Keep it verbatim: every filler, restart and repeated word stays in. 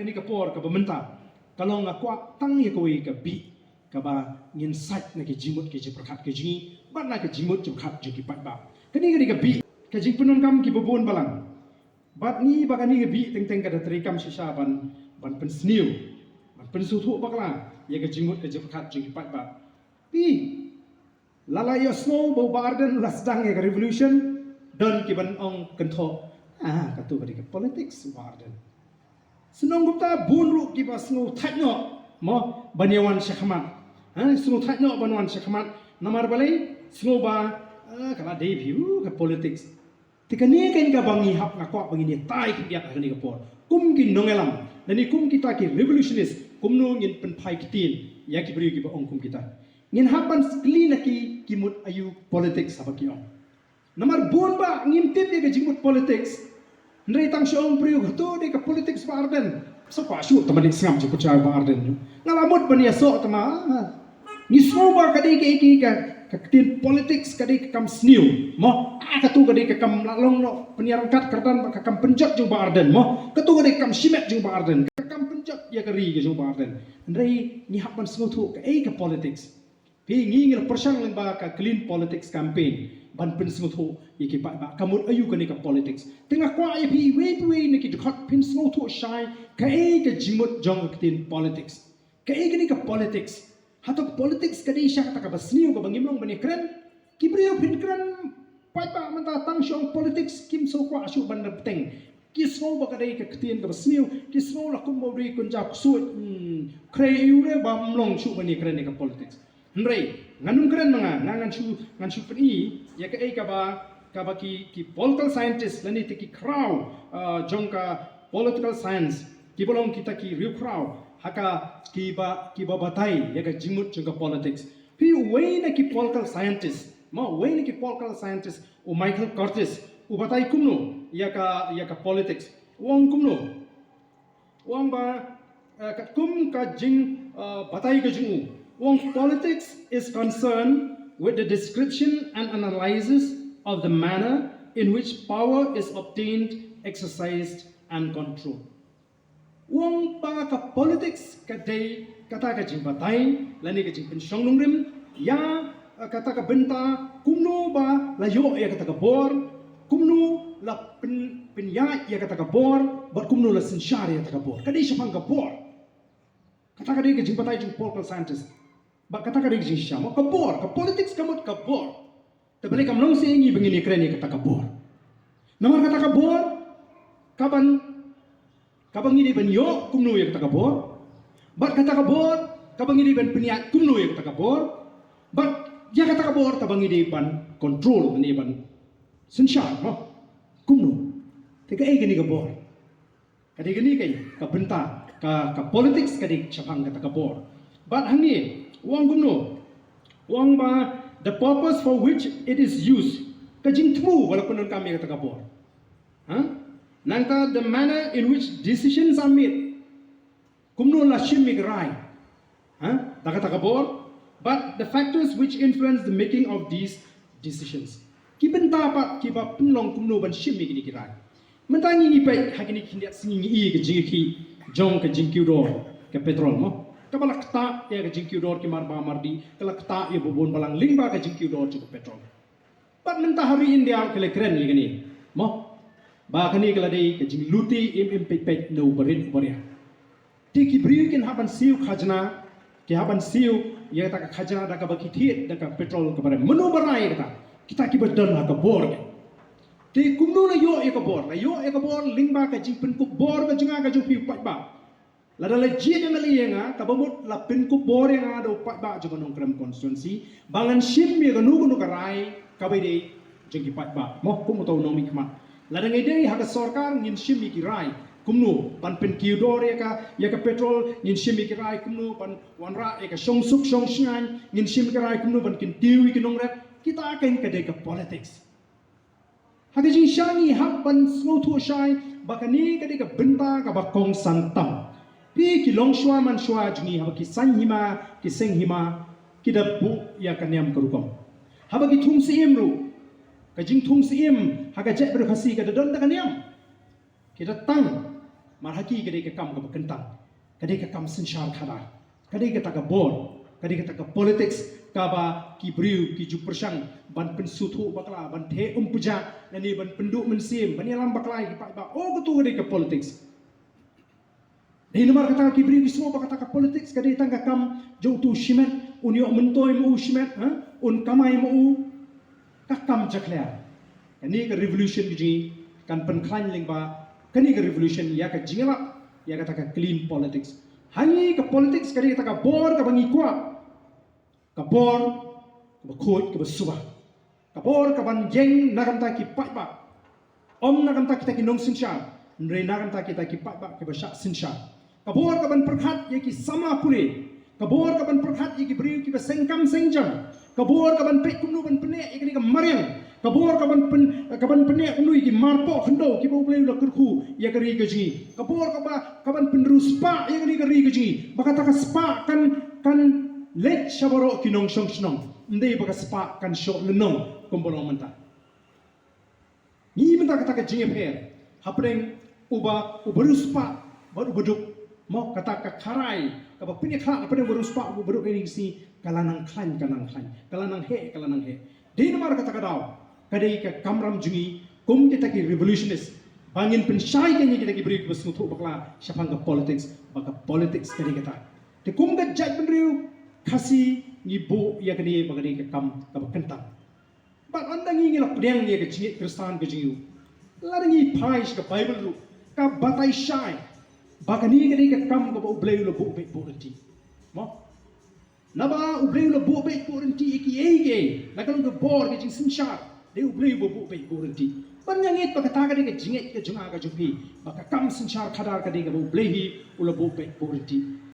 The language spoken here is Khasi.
Kane ka por kaba mynta ka long nga kwah tang ïa kawei ka bih kaba ngin sait na ki jingmut ki jingpyrkhat ki jong ngi bad na ki jingmut jingpyrkhat jong ki paidbah. Kane ka dei ka bih, ka jingpyndonkam kiba bun balang. Bad ngi ba kane ka bih teng teng ka da treikam shisha ban, ban pynsniew, ban pynsngewthuh bakla ïa ka jingmut ka jingpyrkhat jong ki paidbah. Phi la la ïohsngew ba u Bah Ardent u la sdang ïa ka revolution, don kiban ong kynthoh, ah, kato ka dei ka politics u Bah Ardent. Shnong kumta bun ruh kiba sngew thait noh mo ban ïa wan shakhmat. Ha, sngew thait noh ban wan shakhmat. Namar balei? Sngew ba, ah, ka la dei phi u ka politics. Te kane ka dei kaba ngi hap, nga kwah ba ngin ïa tai khyndiat ha kane ka por kum ki nongïalam lane kum kita ki revolutionist, kumno ngin pynphai ktien ïa ki briew kiba ong kum kita. Ngin hap ban skli na ki, ki mut aïu politics haba ki ong. Namar bun ba ngim tip ïa ka jingmut politics. Hynrei tang shu ong briew, hato dei ka politics Bah Ardent? Sa kwah shu tama dei sngap jingpynshai Bah Ardent. Nga la mut ban ïasoh tama. Ngi sngew ba ka dei ka, ka, ka ktien politics ka dei ka kam sniew mo. Ah, kato ka dei ka kam la long noh pynïarangkat kyrdan bad ka kam pynjot jong Bah Ardent mo. Kato ka dei ka kam shimet jong Bah Ardent, ka kam pynjot ïa ka ri ka jong Bah Ardent. Hynrei ngi hap ban sngewthuh kaei ka politics. Phi, ngi ngi la pyrshang lyngba ka Clean Politics Campaign ban pynsngewthuh ïa ki paidbah ka mut aïu kane ka politics. Te nga kwah ïa phi iwei pa iwei na ki dkhot phin sngewthuh shai kaei ka jingmut jong ka ktien politics. Kaei kane ka politics? Hato ka politics ka dei sha kata kaba sniew kaba ngim long ban ïakren? Ki briew phin kren paidbah mynta tang shu ong politics kim sngewkwah shuh ban da bteng. Ki sngew ba ka dei ka ktien kaba sniew, ki sngew la kumba u dei kynja ksuid, hmm, khrei ïa u re ba ym long shuh ban ïakren ïa ka politics. Hynrei ngan ym kren ma nga, nga ngan shu, ngan shu pyni ïa kaei kaba, kaba ki, ki political scientist lane te ki khraw, ah, jong ka political science, kiba long kita ki riewkhraw ha ka, kiba, kiba batai ïa ka jingmut jong ka politics. Phi, uwei na ki political scientist, ma, uwei na ki political scientist, u Michael Curtis, u batai kumno ïa ka, ïa ka politics. U ong kumno? U ong ba, eh, katkum ka jing, eh, batai ka jong u, u ong, politics is concerned with the description and analysis of the manner in which power is obtained, exercised and controlled. U ong ba ka politics ka dei kata ka jingbatai lane ka jingpynshong nongrim ïa, eh, kata ka bynta kumno ba la ïoh ïa kata ka bor, kumno la pyn, pynïaid ïa kata ka bor bad kumno la synshar ïa kata ka bor. Ka dei shaphang ka bor. Kata ka dei ka jingbatai jong political scientist. Bad kata ka dei ka jingshisha mo, ka bor, ka politics ka mut ka bor. Te balei kam long seh ïa ngi ba ngin ïakren ïa kata ka bor? Namar kata ka bor kaban, kaba ngi dei ban ïoh kumno ïa kata ka bor, bad kata ka bor kaba ngi dei ban pynïaid kumno ïa kata ka bor, bad ïa kata ka bor kaba ngi dei ban control, ngi dei ban synshar mo kumno. Te kaei kane ka bor? Ka dei kane ka, ka bynta, ka, ka politics ka dei shaphang kata ka bor. Bad hangne u ong kumno? U ong ba the purpose for which it is used, ka jingthmu ba la pyndonkam ïa kata ka bor. Ha? Nangta the manner in which decisions are made, kumno la shim ïa ki rai, ha, da kata ka bor, but the factors which influence the making of these decisions, ki bynta pat kiba pynlong kumno ban shim ïa kine ki rai. Mynta ngi ngi peit ha kine ki khyndiat sngi ngi i ka jingïakhih jong ka jingkiew dor ka petrol mo, kaba la ktah ïa ka jingkiew dor ki marbah mardih, ka la ktah ïa ba bun balang lyngba ka jingkiew dor jong ka petrol. Bad mynta ha ri India ka la kren ïa kane mo, ba kane ka la dei ka jinglute im im peit peit na u barit u baria. Te ki briew kin hap ban siew khajna, ki hap ban siew ïa kata ka khajna da kaba ki thied da ka petrol kaba rem. Mano ba rai ïa kata? Kita kiba don ha ka bor. Te kumno la ïoh ïa ka bor? La ïoh ïa ka bor lyngba ka jingpynkup bor ka jong nga ka jong phi u paidbah. Lada la jied ïa nga lei ïa nga, kaba mut la pynkup bor ïa nga da u paidbah jong ka Nongkrem constituency ba ngan shim ïa kano kano ka rai kaba dei jong ki paidbah mo, kum uta u nongmihkhmat. Lada ngi dei ha ka sorkar ngin shim ïa ki rai kumno ban pynkiew dor ïa ka, ïa ka petrol, ngin shim ïa ki rai kumno ban wanrah ïa ka shongsuk shongshngaiñ, ngin shim ïa ki rai kumno ban kyntiew ïa ki nongrep. Kita kein ka dei ka politics. Ha ka jingshisha ngi hap ban sngewthuh shai ba kane ka dei ka bynta kaba kongsan tam. Phi, ki longshuwa manshuwa jong ngi haba ki saiñ hima ki seng hima ki da buh ïa ka niam ka rukom. Haba ki thung syiem ruh, ka jingthung syiem ha ka jaitbynriew Khasi ka da don da ka niam. Ki da tang Mar ha ki ka dei ka kam kaba kyntang, ka dei ka kam synshar khadar, ka dei kata ka bor, ka dei kata ka politics kaba ki briew ki ju pyrshang ban pynsngewthuh bakla, ban theh umphniang, lane ban pynduh mynsiem, ban ïalam bakla ïa ki paidbah. Oh, kato ka dei ka politics. Dei namar kata ki briew ki sngew ba kata ka politics ka dei tang ka kam jong uto u shimet, un ïoh myntoi ma u shimet, ha? Un kamai ma u, ka kam jakhlia. Kane ka revolution ka jong ngi kan pynkhlaiñ lyngba kane ka revolution ïa ka jingïalap ïa kata ka clean politics. Ha ngi ka politics ka dei kata ka bor kaba ngi kwah, ka bor kaba khuid kaba suba, ka bor kaban ïeng na ka bynta ki paidbah. Ym na ka bynta kita ki nongsynshar, hynrei na ka bynta kita ki paidbah kiba shah synshar. Ka bor kaban pyrkhat ïa ki samla pule, ka bor kaban pyrkhat ïa ki briew kiba seng kam seng jam, ka bor kaban peit kumno ban pynneh ïa kane ka mariang, ka bor kaban pyn, kaban pynneh kumno ïa ki marpoh khyndew kiba U Blei u la kyrkhu ïa ka ri ka jong ngi, ka bor kaba, kaban pynriewspah ïa kane ka ri ka jong ngi, ba kata ka spah kan, kan leit sha baroh ki nongshong shnong, ym dei ba ka spah kan shoh lynnong kumba long mynta. Ngi mynta kata ka jingïapher hapdeng uba, uba riewspah bad uba duk. Mo, kata ka kharai kaba pynïakhlad hapdeng uba riewspah bad uba duk ha kine ki sngi ka la nang khlaiñ, ka nang khlaiñ, ka la nang heh, ka la nang heh. Dei namar kata ka daw ka dei ka kamram jong ngi kum kita ki revolutionist ba ngin pynshai ïa kita ki briew kiba sngewthuh bakla shaphang ka politics, ba ka politics ka dei kata. Te kum ka jaitbynriew Khasi ngi buh ïa kane ba ka dei ka kam kaba kyntang. Bad ynda ngi, ngi la pdiang ïa ka jingngeit Khristan ka jong ngi, lada ngi phai sha ka Baibl ruh ka batai shai ba kane ka dei ka kam kaba U Blei u la buh beit buh ryntih. Mo? Naba U Blei u la buh beit buh ryntih ïa kiei kiei, la ka long ka bor, ka jingsynshar, dei U Blei uba buh beit buh ryntih. Bad nga ngeit ba kata ka dei ka jingngeit ka jong nga ka jong phi, ba ka kam synshar khadar ka dei kaba U Blei hi u la buh beit buh ryntih.